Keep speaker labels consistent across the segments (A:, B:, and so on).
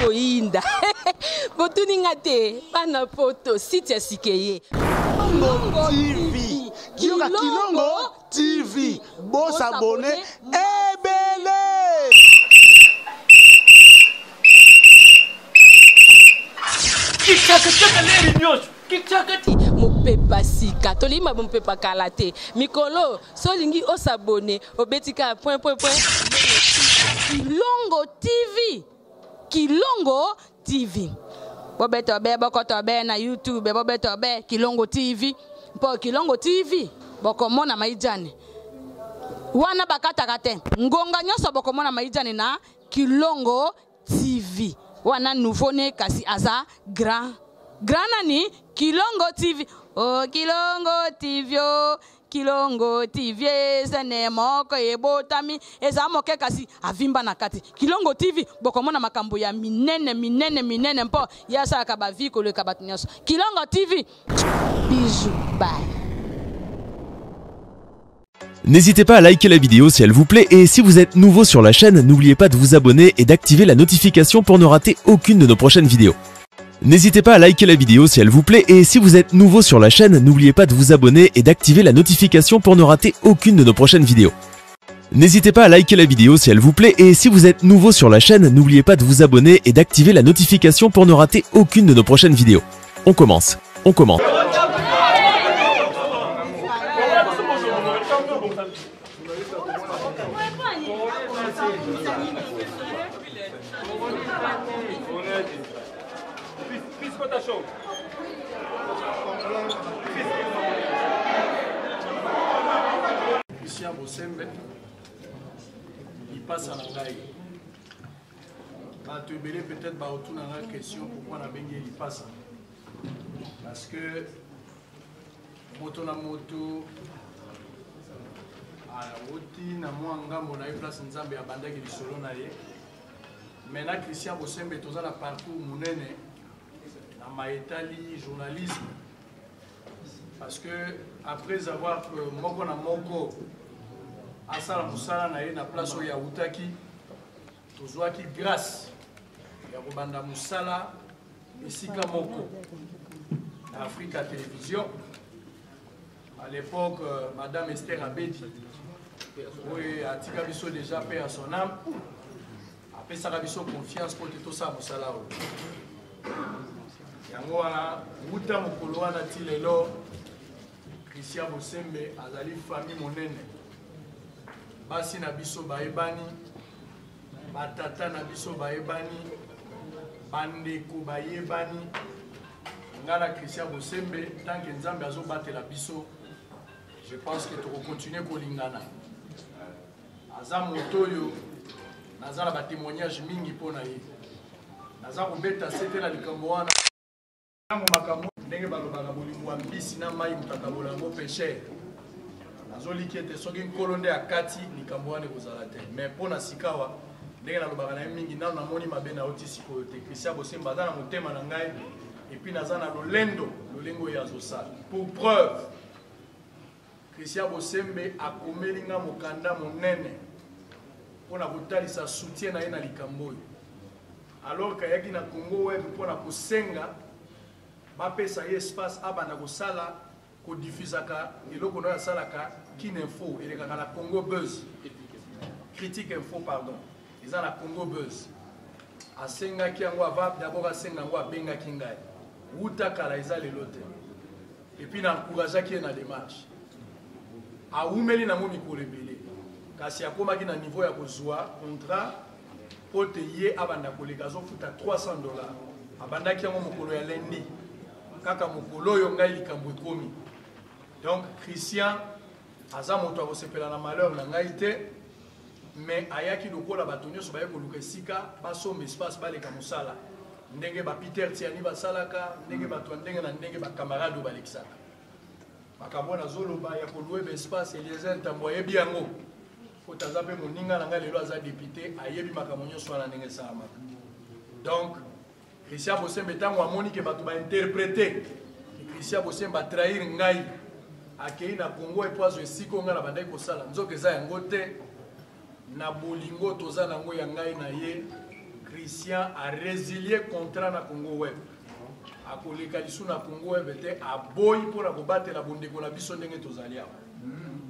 A: Ekoyinda. Botuni nga te, bana poto, site ya sika eye.
B: Kilongo TV. Yoka Kilongo TV. Bo s'abonner ebele.
C: Kitshaka leri nyonso. Kitshaka
A: mopepa sika tolingi ma mopepa kala te mikolo so olingi osabone obeti kaka point point point Kilongo TV Kilongo TV bobeta be bokoto be na YouTube bobeta be Kilongo TV mpo Kilongo TV bokomona maijane wana bakataka te ngonga nyonso bokomona maijane na Kilongo TV wana nouveau ne kasi aza grand grand nani Kilongo TV oh Kilongo TV oh Kilongo TV ezene moko ebotami eza moke kasi avimba na kati Kilongo TV bokomona makambo ya minene minene minene mpo ye asalaka ba vie koleka bato nyonso Kilongo TV bisous bye.
D: N'hésitez pas à liker la vidéo si elle vous plaît et si vous êtes nouveau sur la chaîne, n'oubliez pas de vous abonner et d'activer la notification pour ne rater aucune de nos prochaines vidéos. N'hésitez pas à liker la vidéo si elle vous plaît et si vous êtes nouveau sur la chaîne, n'oubliez pas de vous abonner et d'activer la notification pour ne rater aucune de nos prochaines vidéos. N'hésitez pas à liker la vidéo si elle vous plaît et si vous êtes nouveau sur la chaîne, n'oubliez pas de vous abonner et d'activer la notification pour ne rater aucune de nos prochaines vidéos. On commence, on commence.
E: Christian Bosembe lipasa na ngai bato ebele peut-être baotuna nga question pourquoi nabengi ye lipasa parce que moto na moto awuti na mwa ngambo na ye place nzambe abandaki lisolo na ye mais na Christian Bosembe toza na parcours monene na maetali journalisme parce que après avoir que moko na moko asala mosala na ye na place oyo awutaki tozwaki grâce ya kobanda mosala esika moko na Africa Television à l'époque euh, madame Esther Abedi oyo atika biso déjà paix à son âme apesaka biso confiance mpo te tosala mosala oyo yango wana wuta mokolo wana ti lelo Christian Bosembe azali famille monene basi na biso bayebani batata na biso bayebani bandeko bayebani nga na Christian Bosembe tant que Nzambe azobatela biso je pense que tokokontinue kolingana aza moto oyo naza na batémoignage mingi mpo na ye naza kobeta sete na likambo wana ntango makambo ndenge balobaka bolingo ya mbisi na mai moto akabola yango pecher nazoliki ete soki nkolo nde akati likambo wana ekozala te mais mpo na sikawa ndenge nalobaka na ye mingi nano namoni mabe na yo ti sikoyo te Christian Bosembe aza na motema na ngai epuis naza na lolendo lolenge oyo azosala pour preuve Christian Bosembe akomeli nga mokanda monene mpo na kotalisa soutien na ye na likambo oyo alors kayaki na Congo Web mpo na kosenga bapesa ye espace abanda kosala kodifusaka eloko nayo asalaka Kin Info elekaka na Congo Buzz Critique Info pardon eza na Congo Buzz asengaki yango avant d'abord asenga yango abengaki ngai wuta kala eza lelo te et puis na encourageaki ye na démarche awumeli nango mikolo ebele kasi akomaki na niveau ya kozwa contrat mpo te ye abanda koleka azofuta 300 dollars abandaki yango mokolo ya lundi kaka mokolo oyo ngai likambo ekomi donc Christian aza moto akosepela na malheur na ngai te mais ayaki lokola bato nyonso baye koluka esika basomba espace baleka mosala ndenge ba Peter Tiani basalaka ndenge bato ya ndenge na ndenge bacamarade oyo balekisaka makambo nazoloba ya kolue ba espace Eliezer Ntambo ayebi yango po aza mpe moninga na ngai lelo aza député ayebi makambo nyonso wana ndenge esalamaka donc Christian Bosembe ntango amoni ke bato bainterprete ke Christian Bosembe atrahir ngai akei na Congo epo azwa esika oyo ngai nabandaki kosala nzoka eza yango te na bolingo toza nango ya ngai na ye. Christian a résilié contrat na Congo Web. Akoleka lisu na Congo Web te aboyi mpo na kobatela bondeko na biso ndenge tozali awa.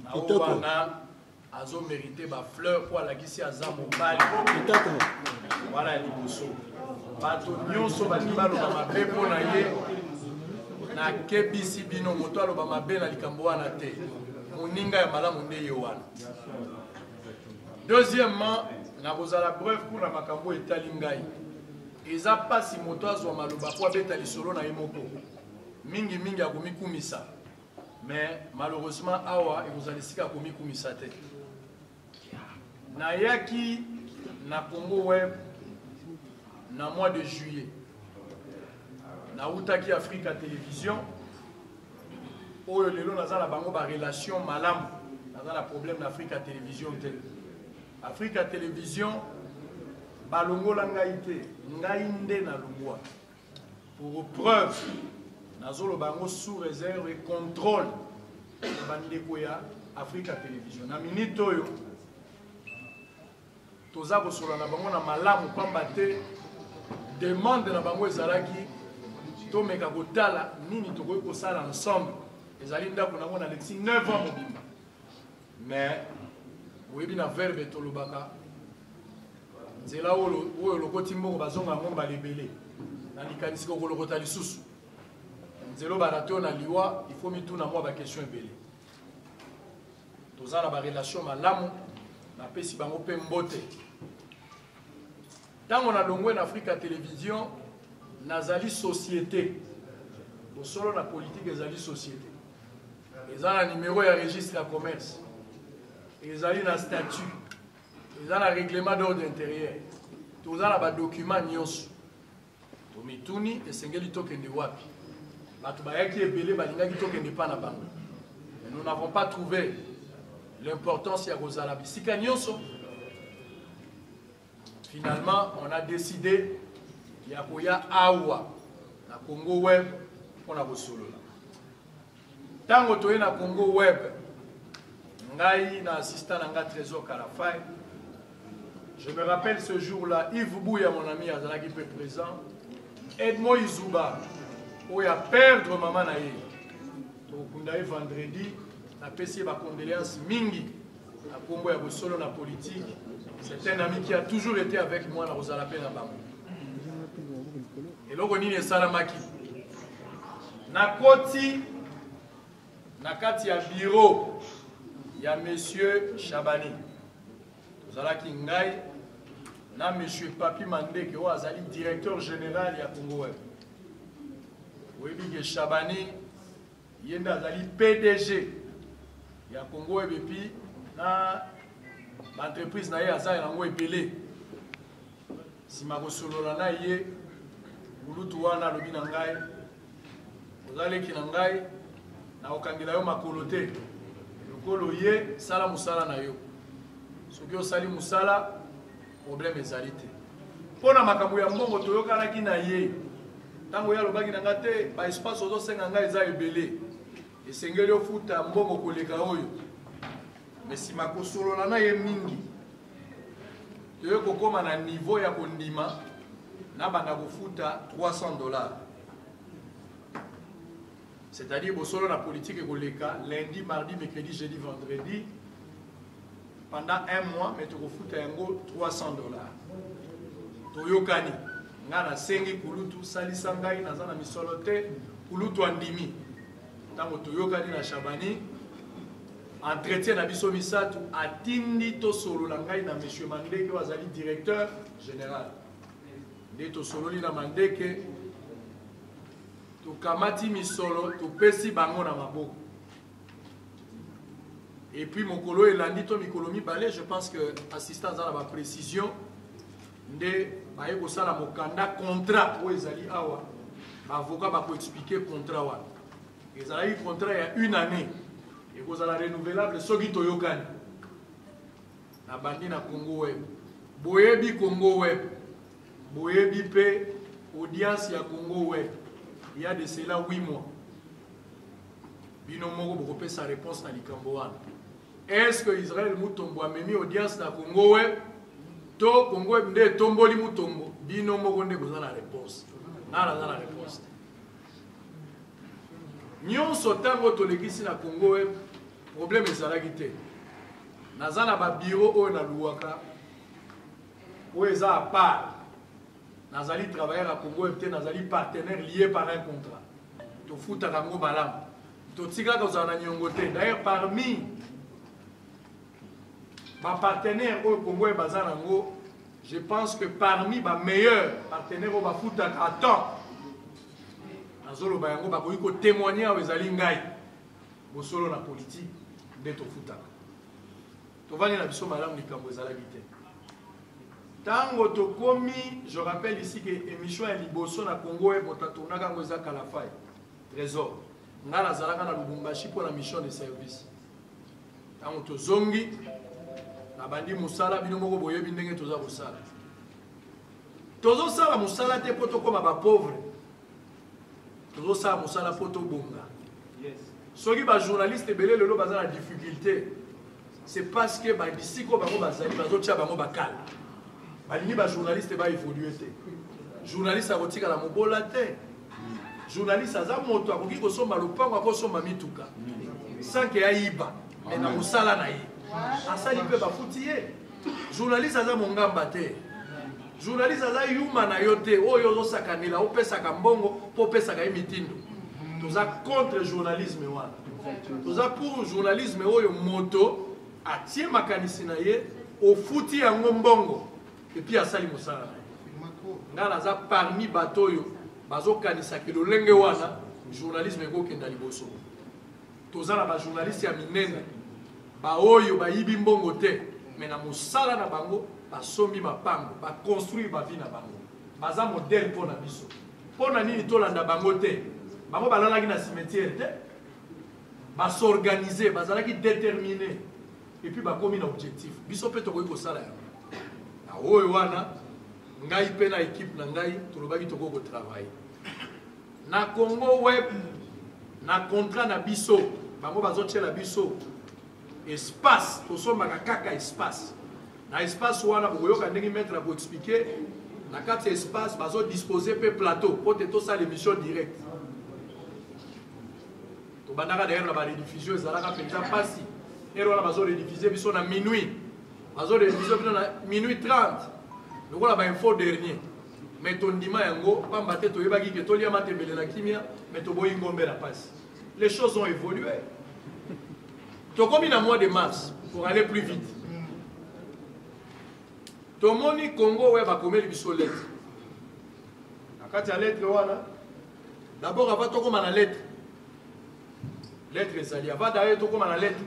E: Na oyo wana azo mériter ba fleurs mpo alakisi aza mobali. Wana ya liboso. Bato nyonso balingi baloba mabe mpo na ye nakebisi bino moto aloba mabe na likambo wana te moninga ya malamu nde ye wana Deuxièmement, nakozala bref mpo na makambo etali ngai. Eza mpasi moto azwa maloba mpo abeta lisolo na ye moko. Mingi mingi akomikumisa. Mais malheureusement awa ekozala esika ya komikumisa te. Nayaki na Congo Web na mois de juillet. Nautaki Africa Television. Oyo lelo naza na bango ba relation malamu. Naza na problème na Africa Television te. Africa Television balongola ngai te, ngai nde nalongwa. Pour preuve, nazoloba yango sous réserve et contrôle ya bandeko ya Africa Television. Na minute oyo toza kosolola na bango na malamu pamba te demande na bango ezalaki tomeka kotala nini tokoki kosala ensemble. Ezali ndako nango na lexi 9 ans mobimba, mais boyebi na verbe tolobaka nzela oyo olokoti mbongo bazonga yango mbala ebele na likanisi kokolokota lisusu nzela obanda to na liwa, il faut mituna mwa ba question ebele. Toza na ba relation malamu, napesi bango mpe mbote. Ntango nalongwe na Africa Television, nazali société. Bosolo na politique ezali société. Eza na numéro ya registre ya commerce, ezali na statut, eza na règlement d'ordre intérieur, toza na ba document nyonso. Tomituni esengeli tokende wapi? Bato bayaki ebele balingaki tokende pa na bango. Mais nous n'avons pas trouvé l'importance ya kozala bisika nyonso. Finalement, on a décidé ya koya awa na Congo Web mpona kosolola. Ntango toye na Congo Web, ngai na assistant na nga Trésor Kalafay, je me rappelle ce jour-là, Yves Bouya, mon ami, azalaki mpe présent, Edmond Izuba, oyo a perdre mama na ye, tokokunda ye vendredi, napesi ye ba condoléances mingi na kombo ya bosolo na politique. C'est un ami qui a toujours été avec moi na kozala mpe na bango. Eloko nini esalamaki? Nakoti na kati ya bureau ya monsieur Chabani. Tozalaki ngai na monsieur Papi Mandeke oyo azali directeur général ya Congo Web. Oyebi ke Chabani ye nde azali PDG ya Congo Web et puis na ba entreprise na ye aza yango ebele. Sima kosolola na ye bulutu wana alobi na ngai, oza leki na ngai, nakokangela yo makolo te, lokolo ye sala mosala na yo, soki osali mosala problème ezali te. Mpo na makambo ya mbongo toyokanaki na ye ntango ye alobaki na ngai te, ba espace ozosenga ngai eza ebele, esengeli ofuta mbongo koleka oyo. Mais sima kosolola na ye mingi, toye kokóma na niveau ya kondima nabanda kofuta 300 $. C'est-à-dire bosolo na politique ekoleka lundi, mardi, mercredi, jeudi, vendredi pendant un mois, mais tokofuta yango 300 $. Toyokani, nga nasengi kulutu salisa ngai, naza na misolo te, kulutu andimi. Ntango toyokani na Chabani, entretien na biso misato, atindi tosolola ngai na monsieur Mandeke oyo azali directeur général. Nde tosololi na Mandeke, tokamati misolo, topesi bango na maboko. Et puis mokolo elandi to mikolo mibale, je pense que assistant aza na ba précision, nde baye kosala mokanda contrat oyo ezali awa. Ba avocat bakoexpliquer contrat wana. Ezalaki contrat ya une année, ekozala renouvelable soki toyokani. Nabandi na Congo Web. Boyebi Congo Web, boyebi mpe audience ya Congo Web il y a de cela 8 mois. Bino moko bokopesa réponse na likambo wana. Est-ce que Israël Mutombo amemi audience na Congo Web? To Congo Web nde etomboli Mutombo? Bino moko nde boza na réponse. Nga naza na réponse te. Nyonso ntango tolekisi na Congo Web, problème ezalaki te. Naza na ba bureau oyo naluwaka, oyo eza à part. Nazali travailleur ya Congo Web te, nazali partenaire lié par un contrat. Tofutaka yango malamu. Totikaka kozala na niongo te. D'ailleurs, parmi ba partenaires oyo Congo Web baza nango, je pense que parmi ba meilleurs partenaires oyo bafutaka à temps, nazoloba yango, bakoki kotémoigner awa, ezali ngai. Bosolo na politique nde tofutaka. Tovandi na biso malamu, likambo ezalaki te. Tango tokomi, je rappelle ici que émission ya liboso na Congo Web moto atournaka yango eza Kalafai Trésor. Nga nazalaka na Lubumbashi mpo na mission de service. Tango tozongi, nabandi mosala, bino moko boyebi ndenge toza kosala. Tozosala mosala te mpo tokóma ba pauvre. Tozosala mosala mpo tobonga. Soki ba journaliste ebele lelo baza na difficulté, c'est parce que ba bisiko bango bazali bazotia bango bakala. Balingi ba journaliste ba évoluer te. Journaliste akotikala mobola te. Journaliste aza moto akoki kosomba lopango, akosomba mituka sans que ayiba, mais na mosala na ye asali mpe bafuti ye. Journaliste aza mongamba te. Journaliste aza yuma na yo te oyo ozosakanela, opesaka mbongo mpo opesaka ye mitindo. Toza contre journalisme wana. Toza pour journalisme oyo moto atie makanisi na ye, ofuti yango mbongo et puis asali mosala na ye. Nga naza parmi bato oyo bazokanisaka lolenge wana journalisme ekokenda liboso. Toza na ba journaliste ya minene baoyo bayibi mbongo te, mais na mosala na bango basombi mapango, ba construire ba vie na bango. Baza modèle mpo na biso. Mpo na nini tolanda bango te? Bango balalaki na cimetière te, bas'organiser, bazalaki déterminé et puis bakomi na objectif. Biso mpe tokoki kosala yango. Na oyo wana ngai mpe na équipe na ngai tolobaki tokoki kotravailler na Congo Web na contrat na biso. Bango bazotiela biso espace, tosombaka kaka espace. Na espace wana bokoyoka ndenge maître akoexpliquer. Na kati ya espace bazodispose mpe plateau po te tosala émission direct. Tobandaka d'ailleurs na barediffusion, ezalaka mpenza mpasi. Ere wana bazorediffuser biso na minuit, bazorediffuser biso na minuit 30 lokola ba info dernier. Mais tondima yango pamba te toyebaki ke tolia matembele na kimia, mais toboyi ngombe na pasi. Les choses ont évolué. Tokomi na mois de mars, pour aller plus vite. Tomoni Congo Web akomeli biso lettre. Na kati ya lettre wana, d'abord avant tokoma na lettre, lettre ezali avant d'ailleurs tokoma na lettre,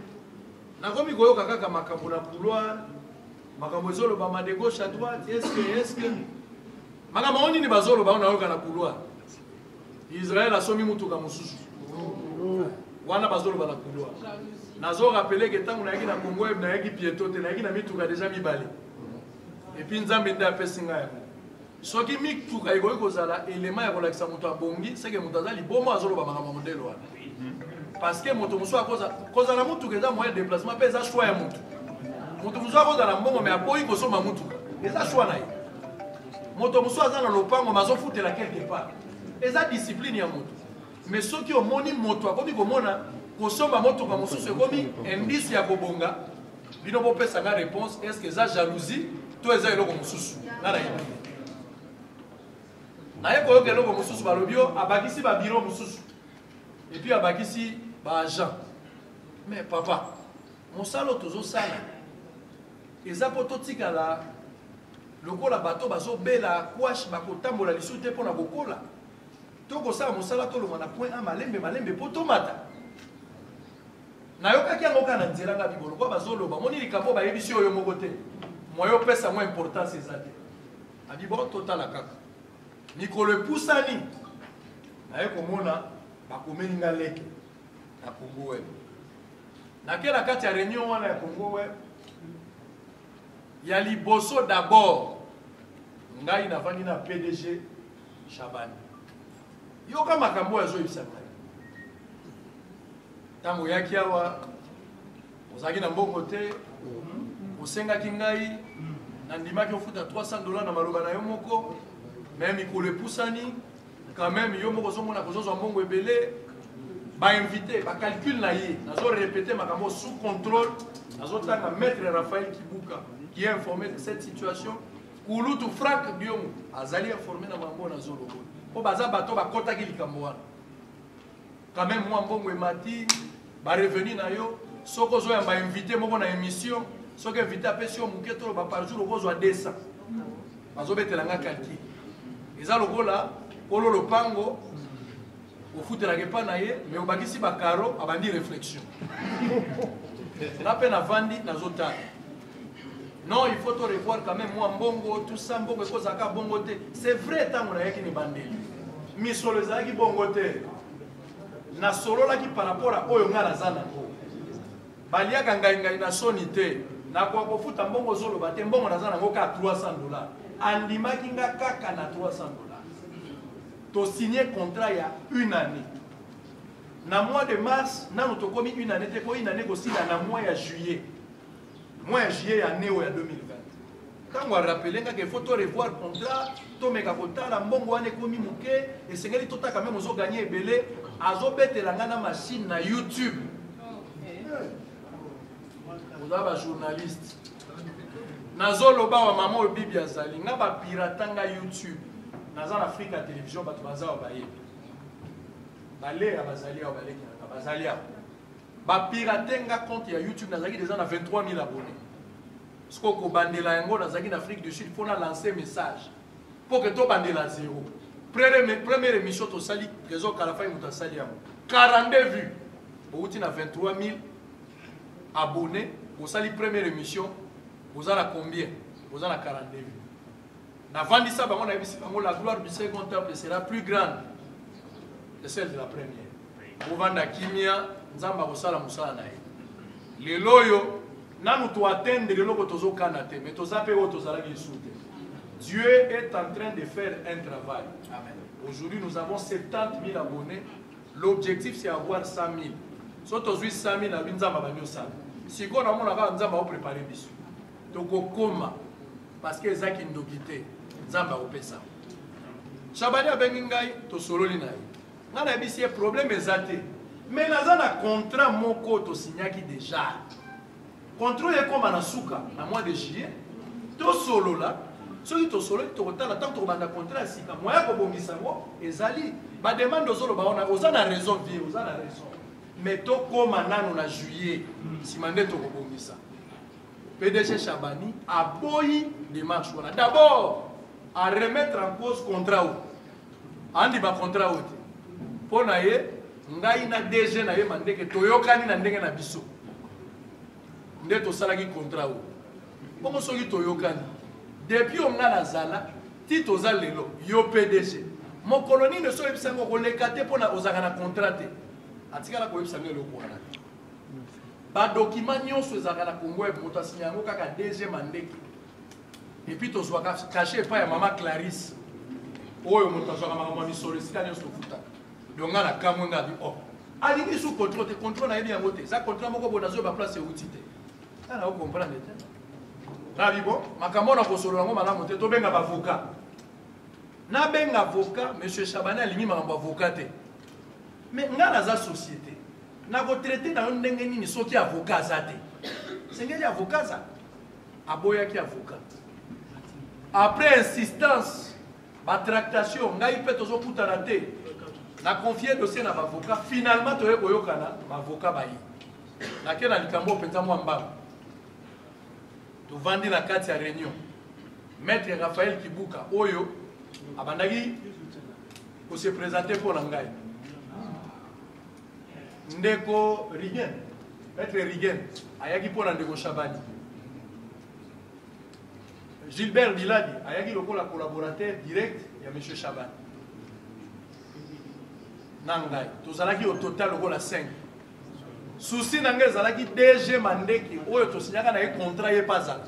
E: nakomi koyoka kaka makambo na couloir, makambo ezolobama de gauche à droite. Est-ce que makambo yango nini bazoloba oyo nayoka na couloir? Israël asombi mutuka mosusu wana bazoloba na couloir. Nazo rappeler que ntango nayaki na Congo Web, nayaki pieto te, nayaki na mituka déjà mibale. Et puis Nzambe nde apesi ngai yango. Soki mituka ekoki kozala élément ya kolakisa moto abongi, c'est que moto aza libomo azoloba makambo ya modèle wana. Parce que moto mosusu akoza kozala mutuka eza moyen de déplacement mpe eza choix ya moto. Moto mosusu akozala mbongo mais aboyi kosomba mutuka, eza choix na ye. Moto mosusu aza na lopango mais azofutela quelque part, eza discipline ya moto. Mais soki omoni moto akomi komona kosomba motuka mosusu ekomi indice ya kobonga, bino bopesa nga réponse, est-ce que eza jalousie to eza eloko mosusu? Nga nayebi te. Naye koyoka eloko mosusu, balobi yo abakisi ba bureau mosusu et puis abakisi ba agent. Mais papa, mosala oyo tozosala eza mpo totikala lokola bato bazobela kwash, bakotambola lisusu te mpona kokola. Tokosala mosala tolongwa na point A malembe malembe mpo tomata. Nayokaki yango kaka na nzela nga bibo lokola bazoloba, moni likambo bayebisi oyo moko te, moyen opesa yango importance eza te. Abi bon, totala kaka. Mikolo epusani, naye komona bakomeli nga lettre na Congo Web. Nake na kati ya réunion wana ya Congo Web ya liboso, d'abord ngai navandi na PDG Shabani. Yoka makambo oyo azoyebisa ngai. Ntango oyaki awa ozalaki na mbongo te, osengaki ngai. Nandimaki ofuta 300 dollars na maloba na yo moko, mais mikolo epusani, quand même yo moko ozomona kozozwa mbongo ebele. Ba invité, ba calcul na ye, nazo répéter makambo sous contrôle, nazotanga maître Raphaël Kibuka qui est informé de cette situation. Kulutu Frank Diongo azali informé na mambo nazoloba. Po baza bato bakotaki likambo wana. Quand même mwa mbongo emati, ba revenu na yo, soki ozoyamba invité moko na émission, soki invité apesi yo moke toloba par jour okozwa 200. Bazobetela nga calcul. Eza lokola kolo lopango ofutelaka epa na ye, mais obakisi ba carreaux, abandi réflexion. Nga pe navandi nazotala. Non, il faut te revoir quand même moi mbongo, tout ça mbongo ekozalaka bongo te. C'est vrai ntango nayaki na ebandeli. Misolo ezalaki bongo te. Nasololaki par rapport à oyo nga naza nango. Baliaka ngai ngai na soni te. Nakoka kofuta mbongo ozoloba te, mbongo naza nango kaka 300 dollars. Andimaki nga kaka na 300 dollars. To signer contrat ya une année. Na mois de mars, nanu tokomi une année te, po une année kosila na mois ya juillet. Mois ya juillet ya année oyo ya 2020. Ntango arapele nga ke faut to revoir contrat, tomeka kotala mbongo wana ekomi moke, esengeli totaka meme ozo gagner ebele, azobetela nga na machine na YouTube. Oza ba journaliste. Nazoloba wa mama oyo Bibi azali, nga ba pirata nga YouTube. Naza na Africa Television, bato baza wa bayebi. Baleya bazali awa, baleki na nga bazali awa. Ba pirate nga compte ya YouTube, nazalaki déjà na 23 000 abonnés. Sikoyo kobandela yango nazalaki na Afrique du Sud mpo na lancer message mpo ke tobandela zéro. Première émission tosali, Trésor Kalafai moto asali yango 42 vues, bouti na 23 000 abonnés, bosali première émission boza na combien? Boza na 42 vues. Navandisa bango, nayebisi bango la gloire du second temple sera plus grande que celle de la première. Bovanda kimia, Nzambe akosala mosala na ye. Lelo oyo nanu to atteindre eloko tozokana te, mais toza mpe oyo tozalaki lisusu te. Dieu est en train de faire un travail. Amen. Aujourd'hui, nous avons 70 000 abonnés. L'objectif, c'est avoir 100 000. So tozwi 100 000 na Nzambe abandi osala. Sikoyo namona kaka Nzambe aoprépare biso. Tokokoma parce que eza kindoki te. Nzambe akopesa. Shabani abengi ngai, tosololi na ye. Ngai nayebisi ye problème eza te. Mais naza na contrat moko tosignaki déjà. Contrat oyo ekoma na suka na mois de juillet. Tosolola, soki tosololi tokotala ntango tokobanda contrat ya sika, moyen ya kobongisa yango ezali. Ba demande ozoloba wana, oza na raison vie, oza na raison. Mais tokoma nano na juillet, nsima nde tokobongisa. PDG Shabani aboyi démarche wana. D'abord, à remettre en cause contrat oyo. Andi ba contrat oyo te. Mpo na ye, ngai na DG na ye Mandeke toyokani na ndenge na biso. Nde tosalaki contrat oyo. Bongo soki toyokani, depuis oyo ngai nazala ti toza lelo, yo PDG, mokolo nini oso oyebisa ngo koleka te mpo na ozalaka na contrat te. Atikala koyebisa ngo eloko wana te. Ba document nyonso ezalaka na Congo Web, moto asinya yango kaka DG Mandeke. Et puis tozwaka cachet epai ya mama Clarisse oyo moto azwaka makambo ya misolo esika nyonso tofutaka. Donc nga nakamwe nga bi oh alingi sous contrôle te, contrôle nayebi yango te, eza contrat moko boye nazoyeba place euti te. Nga na comprendre te. Nga bi bon, makambo na kosolola yango malamu te, tobenga ba avocat. Nabenga avocat, monsieur Chabani alingi makambo avocat te. Mais nga naza société. Nako traiter na yo ndenge nini soki avocat aza te? Sengeli avocat aza. Aboyaki avocat. Après insistance, ba tractation, ngai pe tozokutana te. Na confier dossier na ba avocat, finalement toye koyokana, ba avocat baye. Nake na likambo mpenza mwa mbangu. Tovandi na kati ya réunion. Maître Raphaël Kibuka oyo abandaki ko se présenter mpo na ngai. Ndeko Rigen, Maître Rigen ayaki mpo na ndeko Shabani. Gilbert Biladi ayaki lokola collaborateur direct ya monsieur Shabani. Na ngai tozalaki au total lokola 5. Souci na ngai ezalaki DG Mandeke oyo tosignaka na ye contrat ye pa azala.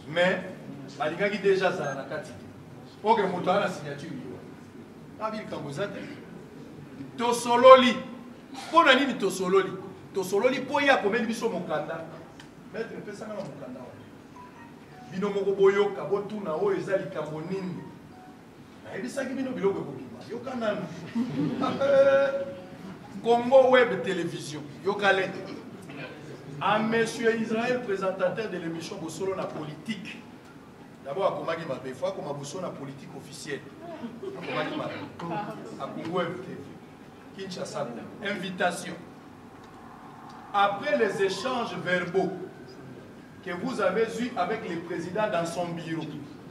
E: Mais balingaki DG azala na kati te. Oke moto aza na signature yo. Abi likambo eza te. Tosololi. Mpo na nini tosololi? Tosololi mpo ye akomeli biso mokanda. Maître, pesanga na mokanda wana. Bino moko boyoka, botuna oyo eza likambo nini. Nayebisaki bino biloko ekobima. Yoka nanu. Congo Web Télévision. Yoka lettre. À monsieur Israël, présentateur de l'émission Bosolo na politique. D'abord akomaki mabe, faut akoma Bosolo na politique officielle. Akomaki mabe. À Congo Web TV. Kinshasa. Invitation. Après les échanges verbaux que vous avez eu avec le président dans son bureau,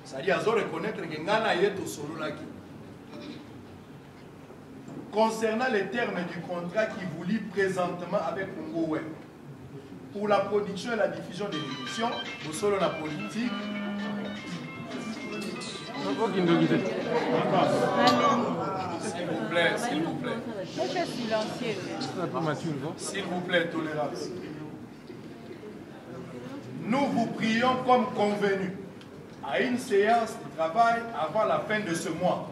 E: c'est-à-dire azo reconnaître que nga na ye tosololaki concernant les termes du contrat qui vous lie présentement avec Congo Web pour la production et la diffusion de l'émission Bosolo na politique. S'il vous plaît, s'il vous plaît. S'il vous plaît, tolérance. Nous vous prions comme convenu à une séance de travail avant la fin de ce mois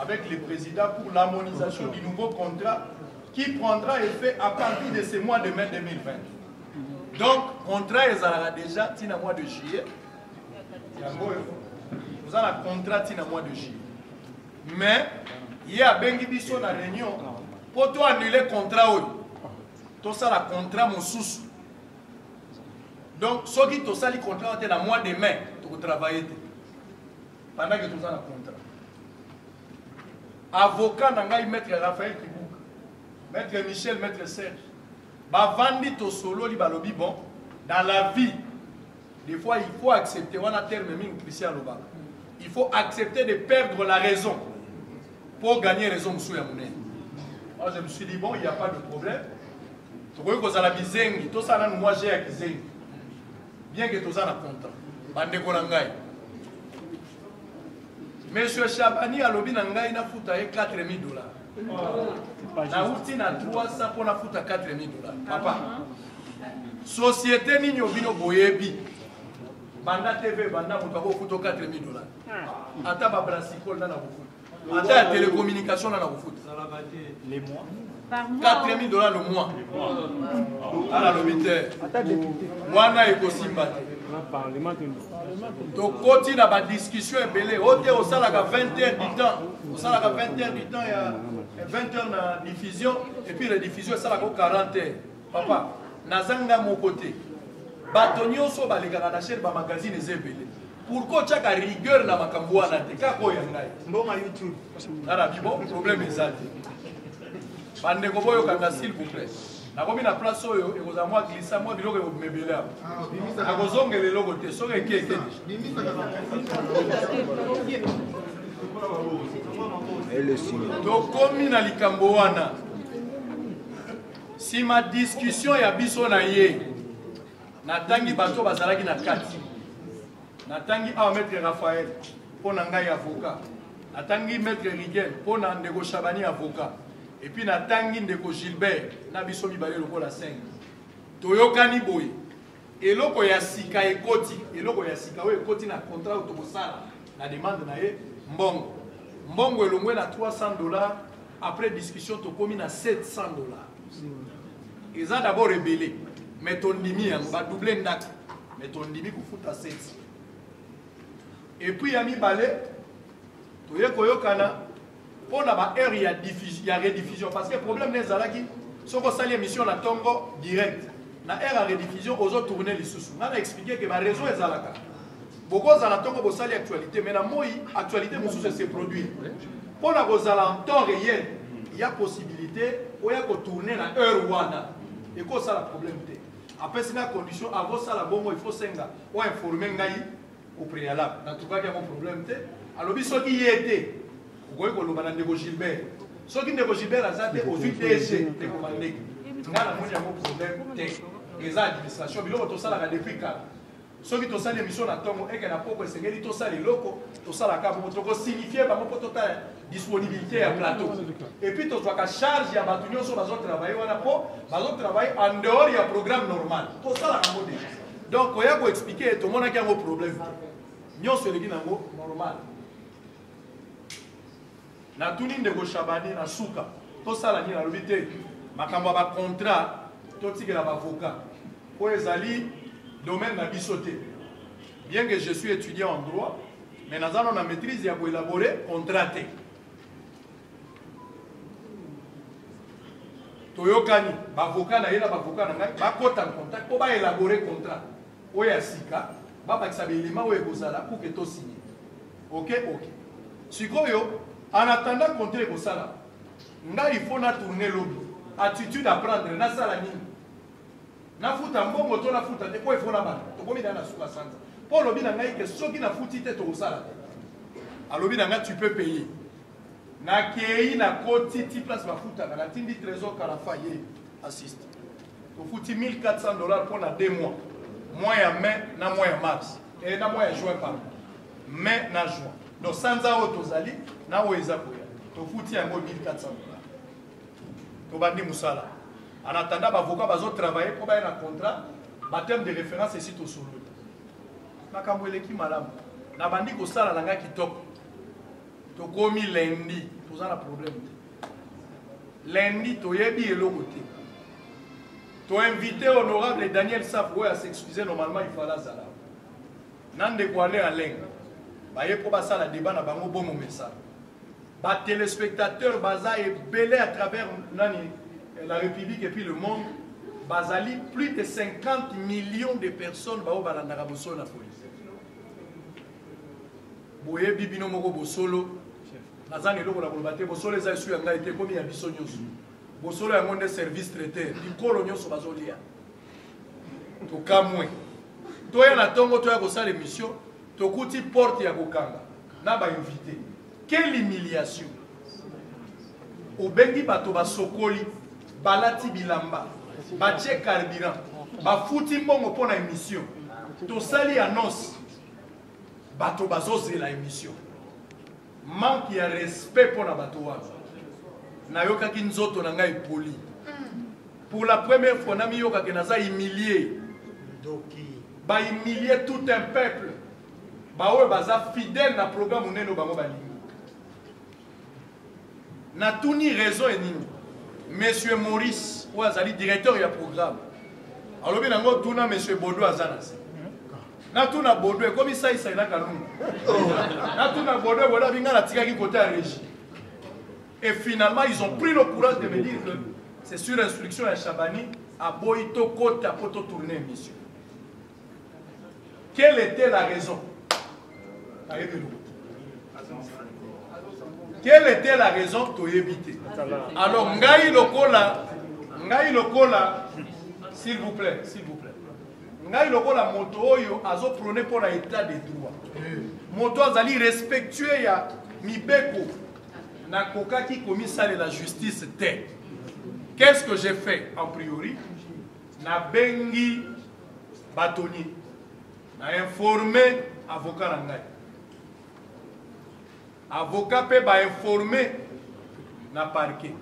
E: avec le président pour l'harmonisation du nouveau contrat qui prendra effet à partir de ce mois de mai 2020. Donc, contrat ezalaka déjà tina mois de juillet. Yango oyo oza na contrat tina mois de juillet. Mais ye abengi biso na réunion mpo to annuler contrat oyo tosala contrat mosusu. Donc soki tosali contrat te na mois de mai tokotravaille te pendant que toza na contrat. Avocat na ngai maître Raphaël Kibuka, maître Michel, maître Serge, bavandi tosololi balobi bon, dans la vie des fois il faut accepter, wana terme mingi Christian alobaka, il faut accepter de perdre la raison pour gagner raison mosusu ya monene. Moi je me suis dit bon, il y a pas de problème, tokoki kozala bizengi, tosala nanu mwa jeu ya kizengi bien que toza na contrat. Bandeko na ngai, Monsieur Chabani alobi na ngai nafuta ye 4000 dollars. Nauti na 300 mpo nafuta 4000 dollars. Papa, société nini obino boyebi banda TV banda moto akofuta 4000 dollars. Ata ba brassicole na nakofuta. Ata ya télécommunication na nakofuta. 4000 dollars le mois. Ala lobi te. Wana ekosimba te. Tokoti na ba discussion ebele. Ote osalaka 20 heures du temps. Osalaka 20 heures du temps ya 20 heures na diffusion et puis rediffusion esalaka 40 heures. Papa, nazanga moko te. Bato nyonso balekaka na chaîne ba magazine eza ebele. Pourquoi otiaka rigueur na makambo wana te? Kaka oyo ya ngai.
B: Mbongo ya YouTube.
E: Nana bibo, problème eza te. Bandeko boyokanga s'il vous plaît. Nakomi na place oyo ekozala mwa glissa mwa biloko ekobimebele awa. Nakozongela eloko te soki eke eke. Tokomi na likambo wana. Sima discussion ya biso na ye, natangi bato bazalaki na kati. Natangi awa maître Raphaël mpo na ngai avocat. Natangi maître Rigel mpo na ndeko Chabani avocat. Et puis natangi ndeko Gilbert na biso mibale lokola 5. Toyokani boye. Eloko ya sika ekoti, eloko ya sika oyo ekoti na contrat oyo tokosala na demande na ye mbongo. Mbongo elongwe na 300 dollars, après discussion tokomi na 700 dollars. Eza d'abord ebele, mais tondimi yango, ba doubler ndako, mais tondimi kofuta 700. Et puis ya mibale, toye koyokana mpo na ba heure ya diffusion, ya rediffusion, parce que problème ne ezalaki soki osali émission na tongo direct na heure ya rediffusion ozo tourner lisusu. Nga na expliquer que ba réseau ezalaka, bokozala tongo bosali actualité, mais na moi actualité mosusu se produire. Mpo na kozala en temps réel, il y a possibilité oya ko tourner na heure wana, ekosala problème te. Apesi nga condition avant sala bongo il faut senga o informer ngai au préalable. Na trouvaki yango problème te. Alobi soki ye te okoki koloba na ndeko Gilbert. Soki ndeko Gilbert aza te ozwi DG ndeko Mandeki. Nga namoni yango problème te. Eza administration biloko tosalaka depuis kala. Soki tosali émission na ntongo eke na poko esengeli tosala eloko tosalaka bongo tokosignifie bango mpo totala disponibilité ya plateau. Et puis tozwaka charge ya bato nyonso bazotravaille wana mpo bazotravaille en dehors ya programme normal. Tosalaka yango déjà. Donc koya koexplike tomonaki yango problème te. Nyonso eleki nango normal. Natuni ndeko Chabani na suka tosala nini, alobi te makambo ya ba contrat totikela ba avocat oyo ezali domaine na biso te. Bien que je suis étudiant en droit, mais naza na maîtrise ya koélaborer contrat te. Toyokani, bavocat na ye na bavocat na ngai bakota en contact mpo baélaborer contrat oyo ya sika, babakisa baelema oyo ekozala pour que tosigne. Ok, ok. Sikoyo, en attendant contrat ekosala, ngai il faut na tourner lobi. Attitude à prendre, nasala nini? Nafuta mbongo to nafuta te? Po efo nabanda, tokomi na na suka sanza. Mpo olobi na ngai ke soki nafuti te tokosala te. Alobi na ngai tu peux payer. Nakei, nakoti ti place bafutaka, natindi Trésor Kalafa ye assiste. Tofuti 1400 $ mpo na 2 mois. Mois ya mai na mois ya mars. Et na mois ya juin, pardon. Mai na juin. Donc sanza oyo tozali na oyo eza koya. Tofuti yango 1400 $. Tobandi mosala. En attendant, bavocat bazotravaille mpo baya na contrat, baterme de référence esi tosololi. Makambo eleki malamu. Nabandi kosala na ngai kitoko. Tokomi lundi, toza na problème te. Lundi toyebi eloko te. Toinvite honorable Daniel Safu oyo as'excuse, normalement il fallait azala. Na ndeko Alain Alenga baye mpo basala débat na bango bomo mesana. Ba téléspectateurs baza ebele à travers nani la République et puis le monde, bazali plus de 50 millions de personnes bao balandaka bosolo na police. Boyebi bino moko bosolo, naza na eloko na koloba te, bosolo eza esu ya ngai te, ekomi ya biso nyonso. Bosolo yango nde service traiteur, bikolo nyonso bazolia. Tokamwe. Toya na tongo, toya kosala émission, tokuti porte ya kokanga na ba invité. Quelle humiliation! Obengi bato basokoli, balati bilamba, batie carburant, bafuti mbongo mpo na émission. Tosali annonce, bato bazozela émission. Manque ya respect mpo na bato wana. Nayokaki nzoto na ngai epoli. Pour la première fois namiyokaki naza humilié. Ba humilier tout un peuple. Baoyo baza fidèle na programme monene bango balingi. Natuni raison enini. Monsieur Maurice, oyo azali directeur ya programme, alobi nango tuna Monsieur Bodo aza na se. Natuna Bodo ekomi saisai na Kalunga. Natuna Bodo, Bodo abinga natikaki côté ya régie. Et finalement, ils ont pris le courage de me dire que c'est sur instruction ya Chabani, aboyi tokota po totourner émission. Quelle était la raison? Quelle était la raison toyebi te? Alors ngai lokola, ngai lokola, s'il vous plaît, s'il vous plaît. Ngai lokola moto oyo azo prôner pour la état de droit. Moto azali respectueux ya mibeko, nakokaki komisalela justice te. Qu'est-ce que j'ai fait en priori? Nabengi bâtonnier, na informé avocat na ngai. Avocat pe ba informé na parquet.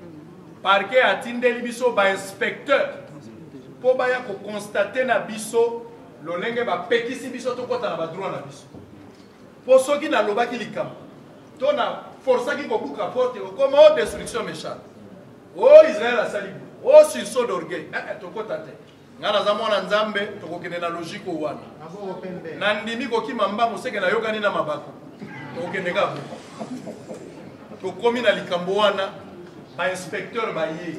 E: Parquet atindeli biso ba inspecteur po baya ko constater na biso lolenge bapekisi biso tokɔta na ba droit na biso. Po soki nalobaki likambo to na forçaki kobuka porte, okoma o destruction méchante. O Israël asali boye, o sursaut d'orgueil. Eh, eh, tokɔta te. Nga naza mwana Nzambe, tokokende na logique oyo wana. Nandimi kokima mbangu seke nayokani na mabako. Tokokende kaka boye. Tokomi na likambo wana, ba inspecteur baye.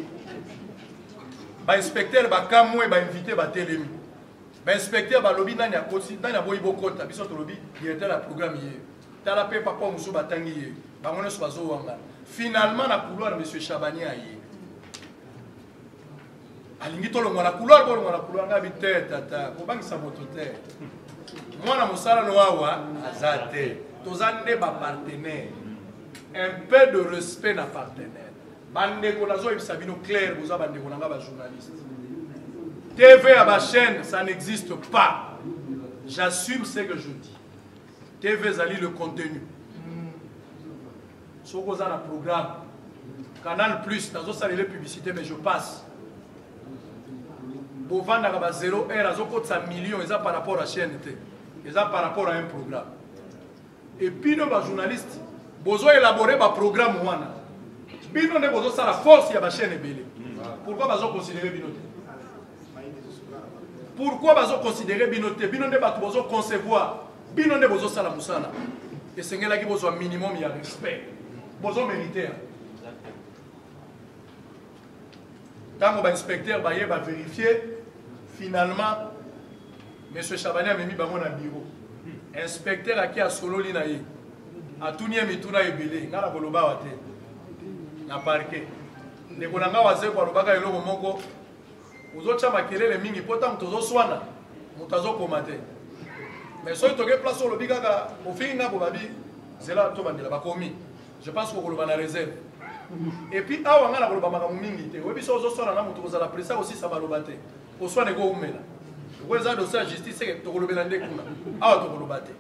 E: Ba inspecteur bakamwe, ba invité batelemi. Ba inspecteur balobi nani akoti, nani aboyi bokota, biso tolobi directeur ya programme ye. Tala pe papa mosusu batangi ye. Bango nyonso bazowangana. Finalement na couloir monsieur Chabani aye. Alingi tolongwa na couloir, bolongwa na couloir, ngabi te tata, kobangisa moto te. Mwana mosala no awa aza te. Toza nde ba partenaire. Un peu de respect na partenaire. Bandeko nazoyebisa bino clair, boza bandeko na nga ba journaliste. TV ya ba chaîne, ça n'existe pas. J'assume ce que je dis. TV ezali le contenu. Soki oza na programme Canal Plus, nazosalela publicité mais je passe. Bovandaka ba 0 heure azokotisa million, eza par rapport à chaîne te, eza par rapport à un programme. Et puis bino ba journaliste bozo élaborer ba programme wana, bino nde bozosala force ya ba chaîne ebele. Pourquoi bazo considérer bino te? Pourquoi bazo considérer bino te? Bino nde bato bozo concevoir. Bino nde bozosala mosala, esengelaki bozwa minimum ya respect, bozo merite yango. Ntango ba inspecteur baye ba verifier, finalement monsieur Chabani amemi bango na bureau. Inspecteur aki asololi na ye, atuni ye mituna ebele, ngai nakoloba awa te na parquet. Ndeko na ngai Wazeko alobaka eloko moko, ozotya makelele mingi mpo ntango tozoswana moto azokoma te, mais soki toke place olobi kaka ofingi nga bobabi zela tobandela bakomi. Je pense kokoloba na réserve. Et puis awa nga nakoloba makambo mingi te, oyebi soki ozoswana na moto kozala presa kosisa maloba te, koswana ekoumela. Lokola eza dossier ya justice, seke tokolobela nde kuna, awa tokoloba te.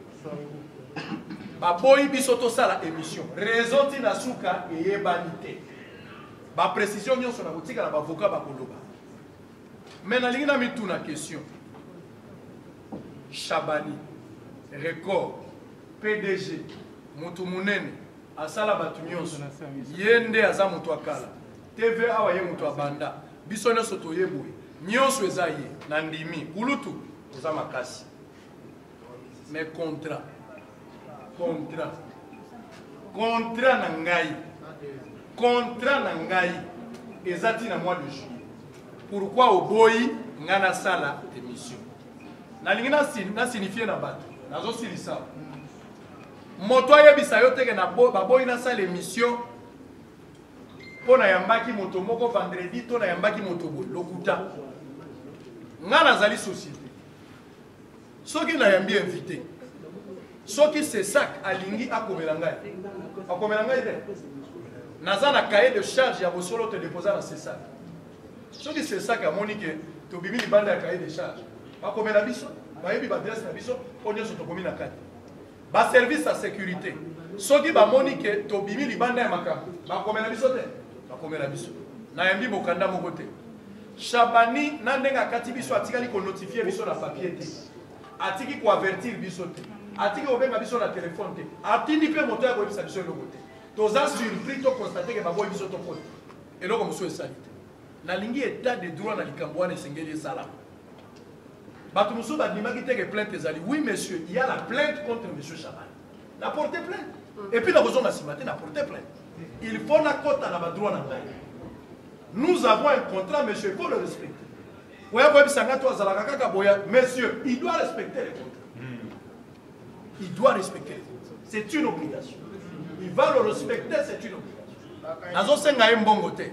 E: Baboyi biso tosala émission, raison ntina suka eyebani te. Ba précision nyonso na kotika na bavoka bakoloba. Mais nalingi na mituna question. Chabani, record, PDG, mutu munene, asala bato nyonso, ye nde aza moto akala TV awa, ye moto abanda, biso nyonso toye boye, nyonso eza ye. Na ndimi kulutu oza makasi, mais contrat, contrat, contrat na ngai, contrat na ngai eza ntina mois de juillet. Pourquoi oboyi ngai nasala émission? Nalingi nasignifie na bato, nazosilisa moto ayebisa yo teke baboyi nasala émission mpo nayambaki moto moko vendredi to nayambaki moto boye. Lokuta. Ngai nazali société, soki nayambi invité, soki sesak alingi akomela ngai, akomela ngai te. Naza na cahier de charge ya bosolo te deposa na sesak. Soki sesak amoni ke tobimi libanda ya cahier de charge, bakomela biso, bayebi baadresse na biso mpo nyonso tokomi na kati. Baservice ya sécurité, soki bamoni ke tobimi libanda ya makambo, bakomela biso te, bakomela biso. Nayambi mokanda moko te. Chabani na ndenge akati biso, atikali konotifie biso na papier te, atiki koavertir biso te, atiki kobenga biso na telefone te, atindi mpe moto ya koyebisa biso eloko te. Toza surpris, toconstate ke baboyi biso tokota, eloko mosusu esali te. Nalingi état de droit na likambo wana esengeli esalama. Bato mosusu bandimaki te ke plainte ezali. Oui monsieur, il y a la plainte contre monsieur Chabani, na porte plainte et puis nakozonga nsima te, na porte plainte. Il faut nakota na badroit na ngai. Nous avons un contrat, monsieur, il faut le respecter. Oya koyebisa ngai to azalaka kaka boya, monsieur, il doit respecter le contrat, il doit respecter le contrat, c'est une obligation, il va le respecter, c'est une obligation. Nazosenga ye mbongo te,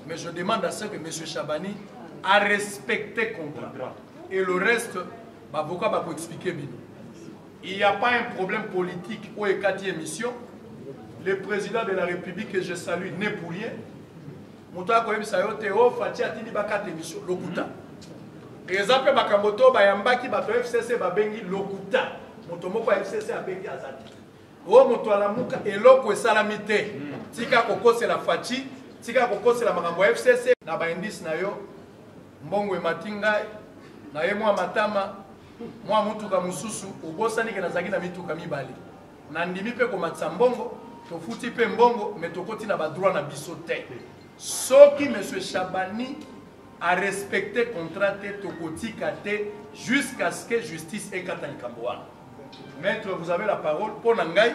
E: mais je demande à ce que monsieur Chabani a respecté contrat et le reste bavoka bakoexplike bino. Il n'y a pas un problème politique oyo ekati émission. Le président de la République que je salue n'est pour rien. Moto akoyebisa yo te o Fatshi atindi bakata émission, lokuta. Eza mpe makambo to bayambaki bato ya FCC babengi, lokuta. Moto moko ya FCC abengi aza te. O moto alamuka, eloko esalami te. Tika kokosela Fatshi, tika kokosela makambo ya FCC na baindice na yo. Mbongo emati, ngai na ye mwa matama mwa motuka mosusu, obosani ke nazalaki na mituka mibale. Nandimi mpe komatisa mbongo, tofuti mpe mbongo, me tokoti na badroit na biso te. Soki monsieur Chabani arespecte contrat te, tokotika te jusqu'à ce que justice ekata likambo wana. Maître, vous avez la parole. Mpo na ngai,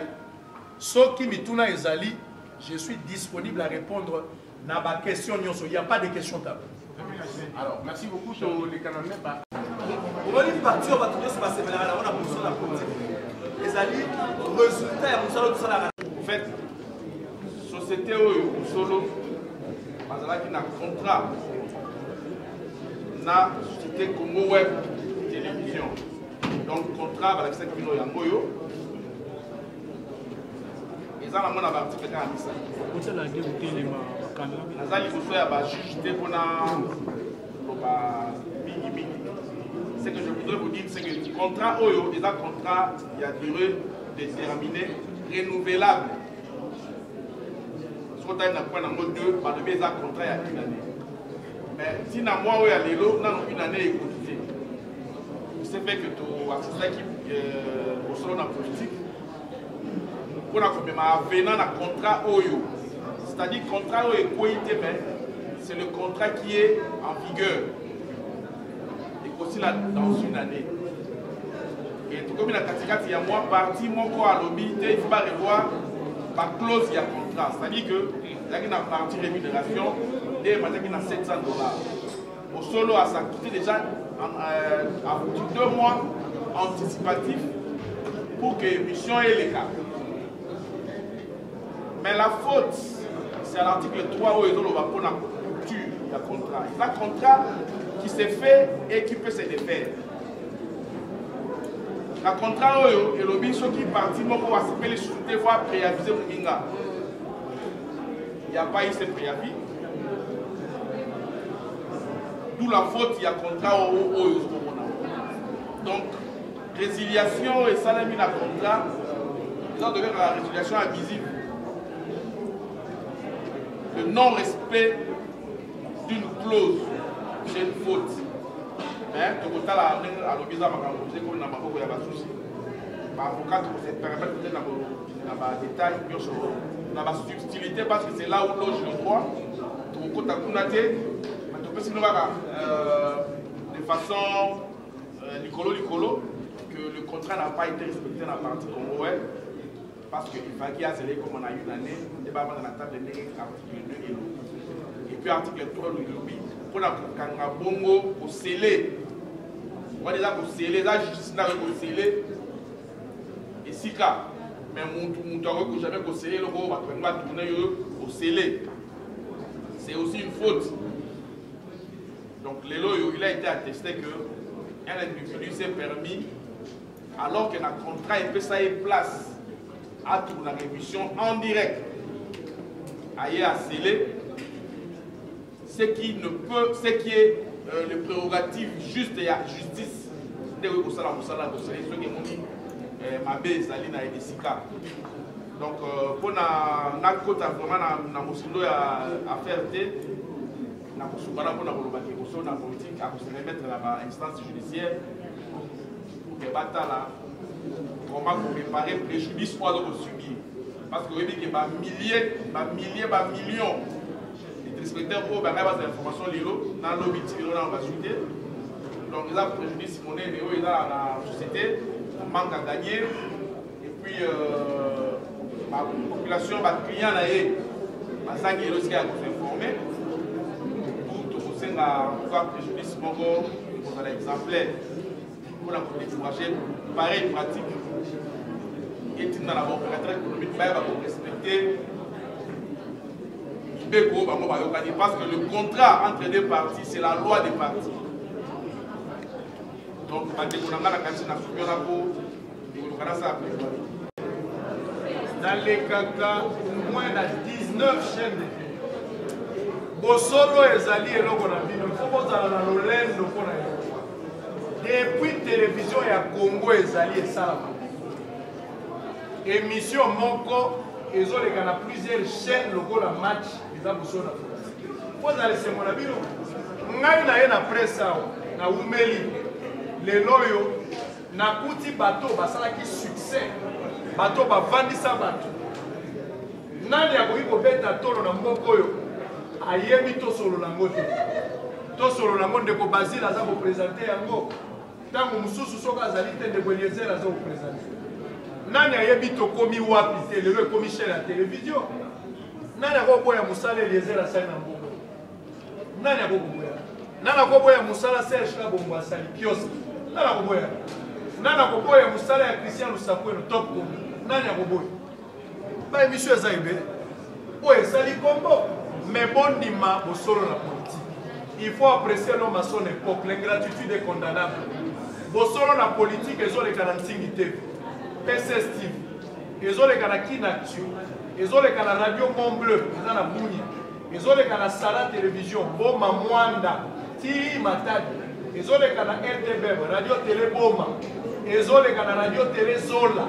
E: soki mituna ezali, je suis disponible à répondre na baquestion nyonso. Il y a pas de question tabou.
F: Alors, merci beaucoup. Toleka na meba.
G: Omoni parti oyo bato nyonso basepelaka nango na position na politique ezali résultat ya mosala oyo tosalaka.
F: En fait, société oyo Bosolo bazalaki na contrat na société Congo Web Télévision. Donc contrat balakisaki bino yango oyo eza nango na baarticle kaka misato. Naza liboso ya bajuge te mpona loba mingimingi. Ce que je voudrais vous dire, c'est que contrat oyo eza contrat ya durée déterminée renouvelable. Soki otali na point nango 2, balobi eza contrat ya une année, mais ntina mwa oyo ya lelo nano une année ekoki te. Ce fait que toaccesaki Bosolo na politique mpona komema avenant na contrat oyo, c'est-à-dire contrat oyo ekwei te, mais c'est le contrat qui est en vigueur, ekosila dans une année. Et tokomi na katikati ya mois, parti moko alobi te il faut ba revoir ba clause ya contrat. C'est-à-dire que ezalaki na partie rémunération nde emataki na 700 $. Bosolo a s'acquitté déjà en 2 mois anticipatif pour que émission eleka. Mais la faute, c'est à l'article 3 oyo ezoloba mpona rupture ya contrat. Eza contrat qui s'est fait et qui peut se défaire. Na contrat oyo elobi soki parti moko asepeli susu te, faut préaviser moninga. Il n'y a pas eu ce préavis, d'où la faute ya contrat oyo oyo ozokomona. Donc résiliation esalemi na contrat eza tobengaka résiliation abusive, le non-respect d'une clause, c'est une faute. Mais tokotala ndenge alobi, eza makambo te komi na maboko ya basusi baavocat, tokose permettre te na badétail nyonso, na basubtilité, parce que c'est là où loge le droit. Tokokota kuna te, mais topesi bino kaka de façon likolo likolo que le contrat n'a pas été respecté na partie Congo Web, parce que il fallait azele comme on a une année nde bavanda na table ndenge article 2 elobi. Et puis article 3 elobi mpona kokanga bongo kosceller wana, eza kosceller, eza justice nde akoki kosceller esika. Mais mutu akoki jamais kosceller eloko oyo bato balingi batourner yo. Kosceller, c'est aussi une faute. Donc lelo oyo il a été attesté que un individu s'est permis, alors que na contrat epesa ye place atournaka émission en direct, aye asceller ce qui ne peut, ce qui est le prérogative juste ya justice nde okoki kosala mosala ya kosala soki emoni mabe ezali na esika. Donc mpona nakota vraiment na mosindo ya affaire te, nakosukana mpona koloba ke Bosolo na Politique akose remettre na bainstance judiciaire pour ke batala comment koréparer préjudice oyo aza kosubir, parce que oyebi ke bamilliers, bamilliers, bamillions de téléspectateurs oyo bangai bazwa information lelo nalobi ti lelo nano bazwi te. Donc eza préjudice monene oyo eza na société, manque à gagner. Et puis bapopulation, baclient na ye bazangi lelo esika ya kosinformer. Pour tokosenga en tout cas préjudice moko kozala exemplaire mpona kodécourager pareille pratique, etinda na baopérateur économique bayeba korespecter mibeko oyo bango bayokani, parce que le contrat entre deux parties, c'est la loi des parties. Donc bandeko na ngai, nakanisi na suki wana po ekoluka nasala plaidoyer.
E: Nalekaka au moins na 19 chaîne de télé. Bosolo ezali eloko na bino, ifo bozala na lolendo mpo na yango. Depuis télévision ya Congo ezali esalama, émission moko ezoleka na plusieurs chaînes lokola match, eza Bosolo na Politique. Mpo ezala esengo na bino. Ngai na ye na presse awa nawumeli. Lelo oyo nakuti bato basalaki succès, bato bavandisa bato. Nani akoki kobeta tolo na mboka oyo ayebi tosolola yango te? Tosolola yango, ndeko Basile aza koprésenter yango. Ntango mosusu soki azali te, ndeko Eliezer aza koprésenter. Nani ayebi tokomi wapi te? Lelo ekomi chaîne ya télévision. Nani akoboya mosala Eliezer asali na mboka? Nani akokoboya? Nani akoboya mosala Serge Kabongo asali, kiosque? Nani akoboya? Nani akoboya mosala ya Christian Lusakweno, Top Congo? Nani akoboya? Baémission eza ebele oyo esali kombo. Mais bondima Bosolo na Politique, il faut apprécier l'homme à son époque. L'ingratitude est condamnable. Bosolo na Politique ezoleka na Ntingi TV, PCS TV, ezoleka na Kinactu, ezoleka na Radio Mont Bleu eza na Bunia, ezoleka na Sala Télévision, Boma, Mwanda ti Matadi, ezoleka na RTBM, Radio Télé Boma, ezoleka na Radio Télé Zola,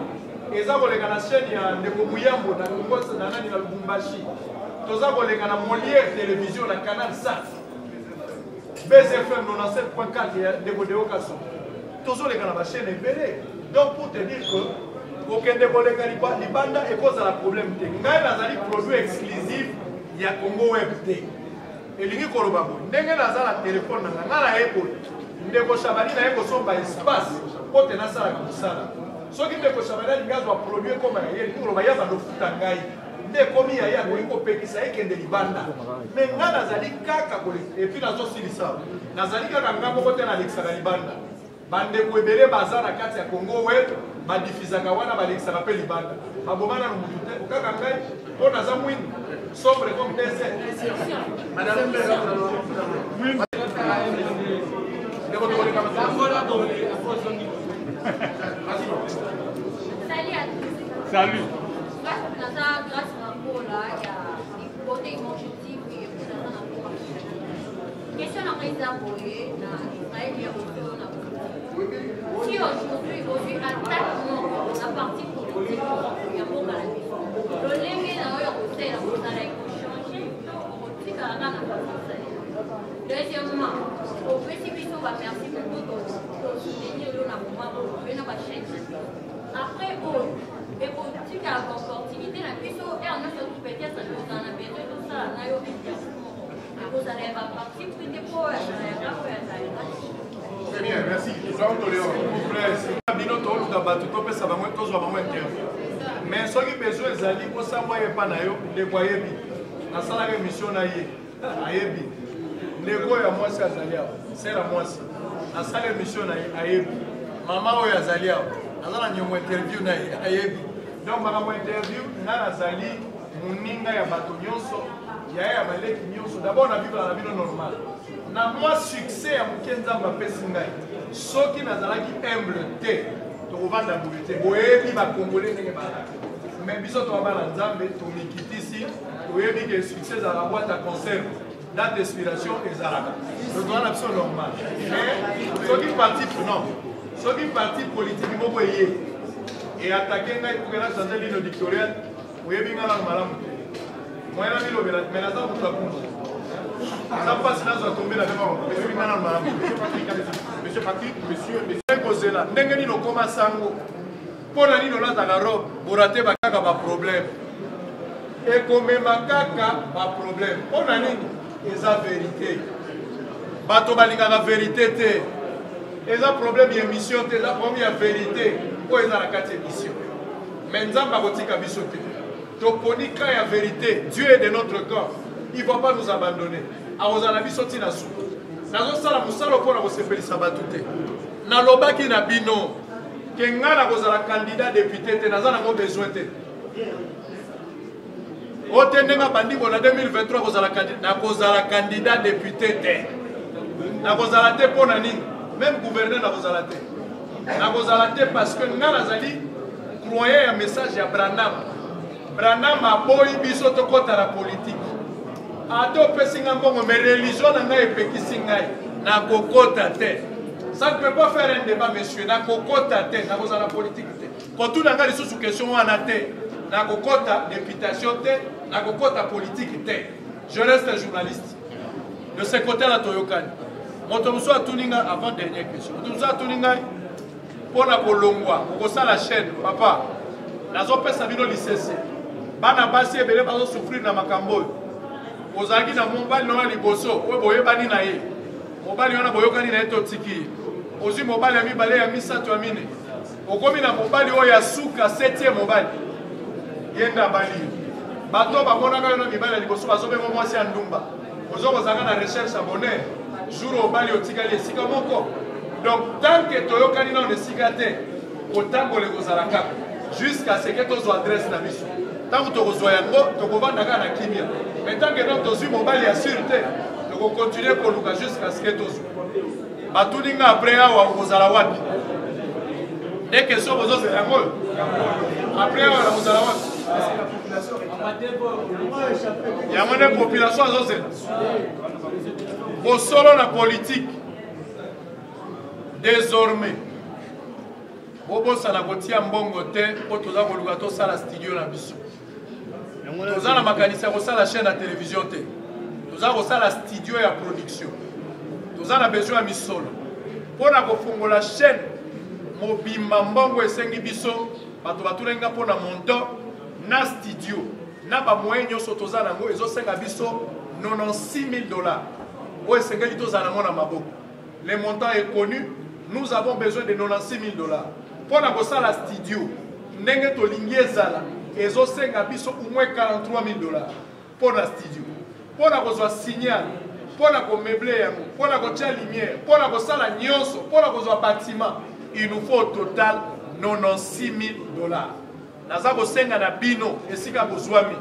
E: eza koleka na chaîne ya ndeko Muyambo na Congo na nani na Lubumbashi. Toza koleka na Molière Télévision, na Canal Sat, BSFM 97.4 ya ndeko Deo Kaso. Tozoleka na bachaîne ebele. Donc pour te dire que kokende koleka libanda ekozala problème te. Ngai nazali produit exclusif ya Congo Web te. Elingi koloba boye, ndenge naza na telefone na nga, ngai naye boye, ndeko Shabani naye kosomba espace. Mpo te nasalaka mosala. Soki ndeko Shabani alingi azwa produit ekoma ya ye, elingi koloba ye abanda kofuta ngai nde ekomi ya ye, akoki kopekisa ye kende libanda. Mais ngai nazali kaka kolekisa, et puis nazosilisa, nazali kaka ngai moko te nalekisaka libanda. Bandeko ebele baza na kati ya Congo Web, badifizaka wana, balekisaka mpe libanda. Baboma nanu mutu te, kaka ngai mpo naza mwindu, sombre comme désert. Ndeko tokoleka.
H: Salut à tous.
F: Salut.
H: Naza Grâce Makola ya Beauté Image TV et puis naza na mboka. Question na ngai eza boye na Israël ya boto na politique. Si aujourd'hui ozwi attaque moko na parti politique ya mboka na biso, lolenge na yo ya kosalela mosala ekochange to okotikala kaka na façon osalela? Deuxièmement, opesi biso ba merci moko tosoutenir yo na moment oyo oye na ba chaîne na biso. Après oyo ekotikala ba opportunité na biso heure nyonso peut-être tozala na besoin tosala na yo interview moko ekozala ya ba parti pris te mpo oyo azala ya nga oyo azala ya nga.
E: Très bien, merci. Nous avons tolérant. S'il vous plaît. Bino toluka bato topesa bango tozwa bango interview. Mais soki besoin ezali osambwa ye epa na yo ndeko ayebi. Nasalaka émission na ye. Ayebi. Ndeko oyo ya mwasi azali awa. Sera mwasi. Nasala émission na ye ayebi. Mama oyo azali awa. Naza na nyongo interview na ye ayebi. Donc makambo interview nga nazali moninga ya bato nyonso, yaya ya baleki nyonso. D'abord na vivre na bino normal. Na mwa succès ya moke Nzambe apesi ngai, soki nazalaki humble te, tokovanda boye te. Boyebi ba Congolais ndenge bazalaka. Mais biso toza bana Nzambe, tomikitisi, toyebi ke succès ezalaka boîte à conserve, date d'expiration ezalaka. Donc toza na biso normal. Mais soki parti non, soki parti politique moko eye e attaquer ngai pour que na changer ligne éditoriale, oyebi ngai nanu malamu te. Moyen na milobela, mais naza moto ya kuna. Eza mpasi nazwa tombe na bino, oyebi ngai nanu malamu te.
F: Monsieur Patrick, monsieur, monsieur.
E: Kozela ndenge nini okoma sango? Mpo na nini olataka robe? Borate ba kaka ba problème. Ekomema kaka ba problème. Mpo na nini? Eza verite. Bato balingaka verite te. Eza problème ya émission te, eza problème ya verite oyo eza na kati ya émission. Mais Nzambe akotika biso te. Toponi camp ya verite. Dieu est de notre camp. Il va pas nous abandonner. Akozala biso ti na suka. Nazosala mosala mpo na kosepelisa bato te. Nalobaki na bino ke ngai nakozala candidat député te, naza nango besoin te. O te ndenge abandi bona 2023 kozala candidat, nakozala candidat député te. Nakozala te mpo na nini? Même gouverneur nakozala te. Nakozala te parce que ngai nazali croyant ya message ya Branham. Branham aboyi biso tokota na politique. Ata opesi ngai mbongo, mais religion na ngai epekisi ngai. Nakokota te. Ça ne peut pas faire un débat, monsieur. Nakokota te, nakozala politique te. Kotuna ngai lisusu question wana te. Nakokota députation te, nakokota politique te. Je reste journaliste. De ce côté-là, toyokani. Moto mosusu atuni ngai avant dernière question. Moto mosusu atuni ngai mpo na kolongwa okosala chaîne papa. Nazopesa bino lisese. Bana basi ebele bazosouffrir na makambo oyo. Ozalaki na mobali na yo ya liboso oyo boyebani na ye. Mobali wana boyokani na ye to otiki ye. Ozwi mobali ya mibale, ya misato, ya mine. Okomi na mobali oyo ya suka, septième mobali. Ye nde abali yo. Bato bamonaka yo na mibali ya liboso bazobenga mwasi ya ndumba. Ozo kozalaka na recherche ya bonheur. Jour obali otikali esika moko. Donc tant que toyokani nano esika te, kotambola ekozala kaka jusqu'à ce que tozwa adresse na biso. Ntango tokozwa yango, tokovanda kaka na kimia. Mais tant que non tozwi mobali ya sûr te, tokokontinue koluka jusqu'à ce que tozwa. Batuni nga après awa okozala wapi? Nde question bozozela yango oyo. Après awa nakozala wapi? Yango nde population azozela. Bosolo na politique. Désormais, bobosana kotia mbongo te mpo toza koluka tosala studio na biso. Toza na makanisi ya kosala chaîne ya télévision te. Toza kosala studio ya production. Toza na besoin ya misolo mpo na kofongola chaîne mobimba. Mbongo esengi biso, bato batunaki nga mpo na montant na studio na ba moyen nyonso toza nango, ezosenga biso 96 000 dollars oyo esengeli tozala nango na maboko. Le montant est connu. Nous avons besoin de 96 000 dollars mpo na kosala studio ndenge tolingi ezala. Ezosenga biso au moins 43 000 dollars mpo na studio, mpo na kozwa signal, mpo na komeuble yango, mpo na kotia lumière, mpo na kosala nyonso, mpo na kozwa bâtiment. Il nous faut au total 96 000 dollars. Naza kosenga na bino, esika bozwami,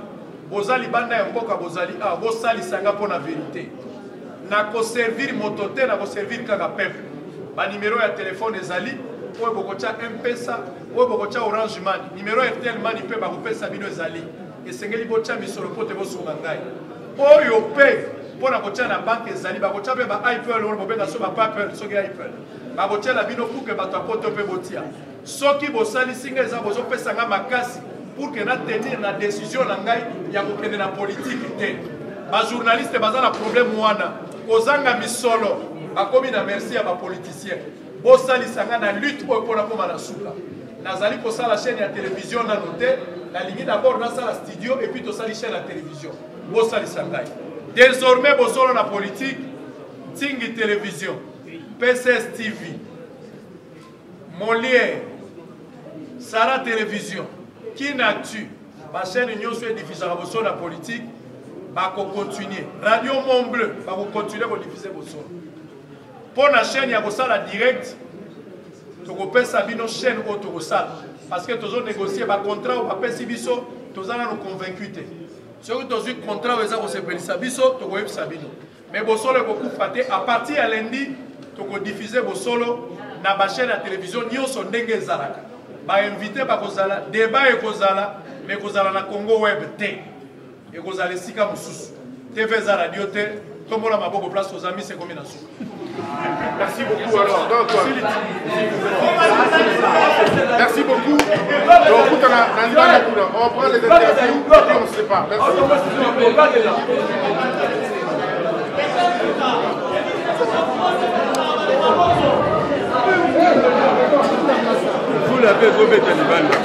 E: boza libanda ya mboka, bozali awa, bosalisa nga mpo na verité. Nakoservir moto te, nakoservir kaka peuple. Banimero ya telefone ezali oyo bokotya M-Pesa, oyo bokotya Orange Money, nimero ya Airtel Money mpe bakopesa bino ezali. Esengeli botya misolo mpo te bosunga ngai. Oyo mpe mpo na kotya na banke ezali, bakotya mpe ba Apple oyo bobenga so ba Apple, soki Apple bakotyela bino pour que bato ya poto mpe botia. Soki bosalisi ngai, eza bozopesa ngai makasi pour que na tenir na décision na ngai ya kokende na politike te. Bajournaliste baza na problème wana, kozanga misolo, bakomi na merci ya bapoliticien. Bosalisa ngai na lutte oyo mpona koma na suka. Nazali kosala chaîne ya télévision nano te, nalingi d'abord nasala studio et puis tosali chaîne ya télévision. Bosalisa ngai. Désormais bosolo na politique, Ntingi Télévision, PCS TV, Molière, Sarah Télévision, Kinactu, bachaîne nyonso ediffusaka bosolo na politique bakocontinue. Radio Mont Bleu bakocontinue kodiffuse bosolo. Mpo na chaîne ya kosala direct, tokopesa bino chaîne oyo tokosala, parce que tozonégocie bacontrat oyo bapesi biso, toza nano convaincu te. Soki tozwi contrat oyo eza kosepelisa biso, tokoyebisa bino. Mais bosolo ekokufa te. À partir ya lundi tokodiffuse bosolo na bachaîne ya télévision nyonso ndenge ezalaka. Bainvité bakozala, débat ekozala, mais ekozala na Congo Web te, ekozala esika mosusu. TV eza radio te. Tombola maboko place oza, misi ekomi na suka.
F: Merci beaucoup. Alors, donc, merci beaucoup. Donc, écoute, on prend les interviews et on se sépare. Merci.
I: Vous l'avez ezobeta libanda.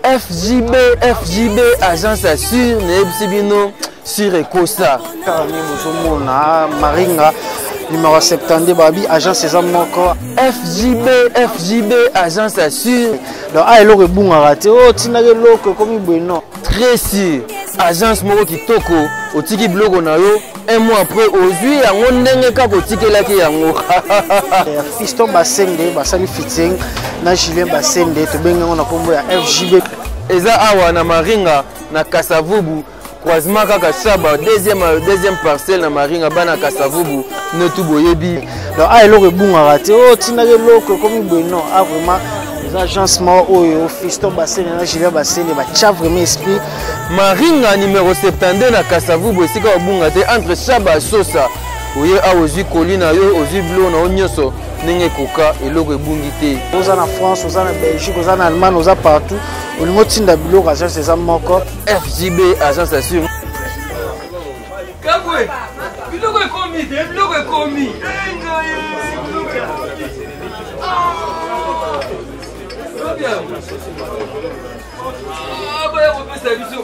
J: FJB, FJB, agence assure, nayebisi bino sur ekosa.
B: Kaka ndenge bozomona Maringa numéro 72, babi agence eza moko.
J: FJB, FJB, agence assure.
B: Donc a eloko ebungaka te, oyo otindaki eloko ekomi boye, non.
J: Très sûr, agence moko kitoko, otiki biloko na yo, un mois après ozwi yango ndenge kaka otikelaki yango.
B: Fiston Basende basali featuring na Julien Basende, tobengi yango na nkombo ya FJB.
J: Eza awa na Maringa na Kasavubu, croisement kaka Shaba, deuxième parcelle na Maringa, bana Kasavubu notu boyebi.
B: Donc a eloko ebungaka te, oyo otindaki eloko ekomi boye, non. A vraiment eza agence moko oyo Fiston Basende na Julien Basende batya vraiment esprit.
J: Maringa numéro 72 na Kasavubu, esika babunga te, entre Shaba Sosa. Oye awa ozwi koli na yo, ozwi biloko na yo nyonso ndenge ekoka, eloko ebungi te.
B: Oza na France, oza na Belgique, oza na Allemagne, oza partout, olingi otinda biloko, agence eza moko.
J: FJB agence assure.
C: Kabwe, biloko ekomi te, biloko ekomi. Baya kopesa biso,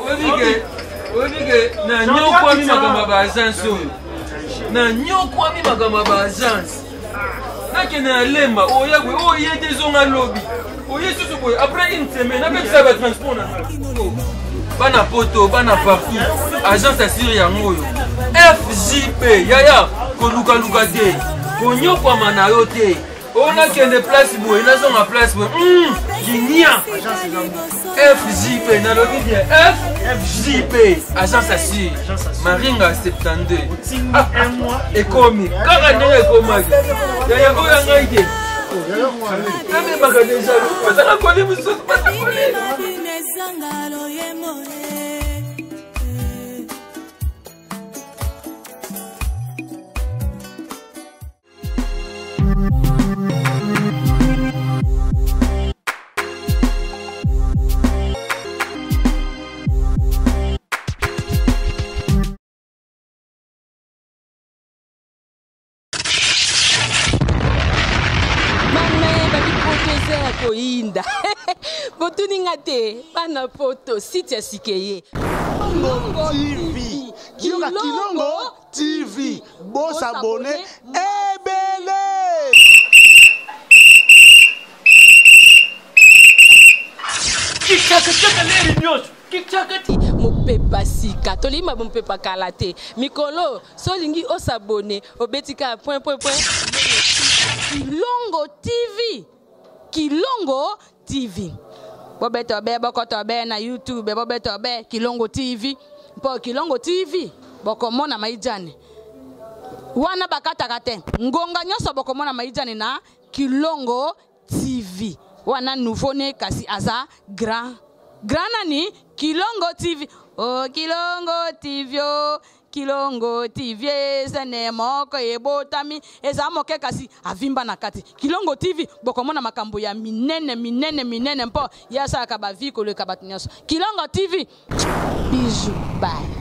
C: oyebi ke nanyokwami makambo ya baagence oyo, nanyokwami makambo ya baagence. Nakende na Lemba, oya boye, oye te, ezonga lobi, oye susu boye, après une semaine napekisa batransport na ngai. Bana poto, bana partout, agence asire yango oyo FJP. Yaya, kolukaluka te, konyokwama na yo te. Oyo nakende place boye, nazonga place boye, kinia FJP, nalobi bien FJP agence assure, Maringa 72, ekomi kaka ndenge ekomaki. Yaya, oyo ya ngai te, namemaka deja, bazaka koli mosusu, baza koli.
A: Ekoyinda. Botuni nga te, bana poto, site ya sika eye.
K: Kilongo TV. Yoka Kilongo TV. Bo s'abonner ebele.
C: Kikakataka leri nyonso kikakati.
A: Mopepa sika, tolingi ba mopepa kala te. Mikolo, so olingi osabone, obeti kaka point point point. Kilongo TV. Kilongo TV. Bobeta be bokoto be na YouTube, bobeta be Kilongo TV. Mpo Kilongo TV bokomona maijane. Wana bakataka te. Ngonga nyonso bokomona maijane na Kilongo TV. Wana nouveau ne kasi aza grand. Grand nani? Kilongo TV. Oh Kilongo TV. Oh. Kilongo TV ezene moko ebotami eza moke kasi avimba na kati. Kilongo TV bokomona makambo ya minene minene minene mpo ye asalaka ba vie koleka bato nyonso. Kilongo TV. Bijou bye.